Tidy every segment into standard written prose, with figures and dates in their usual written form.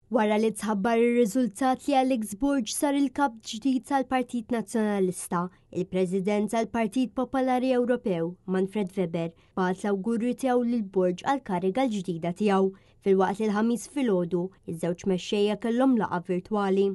Wara li tħabbar ir-riżultat li Alex Borg sar il-kap ġdid tal-Partit Nazzjonalista, il-President tal-Partit Popolari Ewropew, Manfred Weber, bagħat l-awgurju tiegħu lil Borg għall-kariga l-ġdida tiegħu, filwaqt li l-Ħamis filgħodu, iż-żewġ mexxejja kellhom laqgħa virtwali.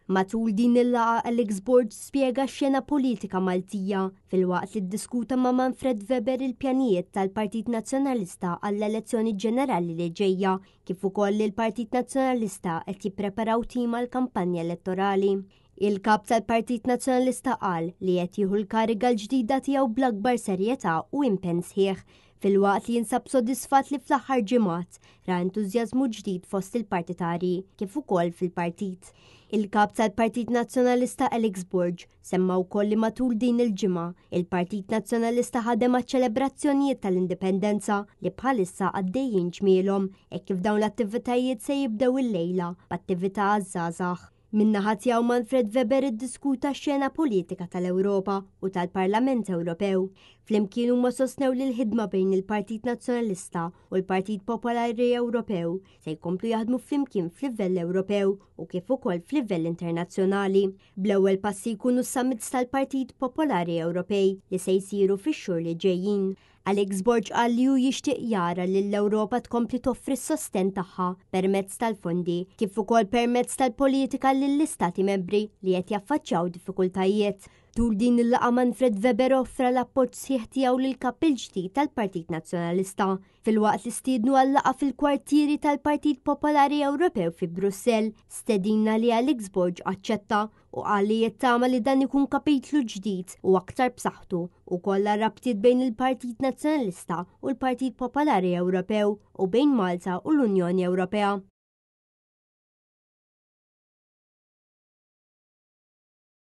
Matul din il-laqgħa Alex Borg spjega x-xena politika Maltija filwaqt li ddiskuta ma' Manfred Weber il-pjanijiet tal-Partit Nazzjonalista għall-elezzjoni ġenerali li ġejja, kif ukoll li l-Partit Nazzjonalista qed jippreparaw tim għall-kampanja elettorali. Il-Kap tal-Partit Nazzjonalista qal li qed jieħu l-kariga l-ġdida tiegħu bl-akbar serjetà u impenn sħiħ, filwaqt li jinsab sodisfatt li fl-aħħar ġimgħat ra entużjażmu ġdid fost il-partitarji kif ukoll fil-partit. Il-Kap tal-Partit Nazzjonalista Alex Borg semma wkoll li matul din il-ġimgħa il-Partit Nazzjonalista ħadem għaċ-ċelebrazzjonijiet tal-Indipendenza li bħalissa għaddejjin ġmielhom hekk kif dawn l-attivitajiet se jibdew illejla b'attività għaż-żgħażagħ. Min-naħa tiegħu Manfred Weber iddiskuta x-xena politika tal-Ewropa u tal-Parlament Ewropew. Flimkien huma sostnew li l-ħidma bejn il-Partit Nazzjonalista u l-Partit Popolari Ewropew se jkomplu jaħdmu flimkien f'livell Ewropew u kif ukoll f'livell internazzjonali. Bl-ewwel passi jkunu s-summits tal-Partit Popolari Ewropej li se jsiru fix-xhur li ġejjin. Alex Borg qal li hu jixtieq jara li l-Ewropa tkompli toffri s-sostenn tagħha permezz tal-fondi kif ukoll permezz tal-politika lill-istati membri li qed jaffaċċjaw diffikultajiet. Tul din il-laqgħa Manfred Weber offra l-appoġġ sħiħ tiegħu lill-Kap il-ġdid tal-Partit Nazzjonalista filwaqt li stiednu għal laqgħa fil-kwartieri tal-Partit Popolari Ewropew fi Brussell, stedina li Alex Borg aċċetta u qal li jittama li dan ikun kapitlu ġdid u aktar b'saħħtu ukoll għar-rabtiet bejn il-Partit Nazzjonalista u l-Partit Popolari Ewropew u bejn Malta u l-Unjoni Ewropea.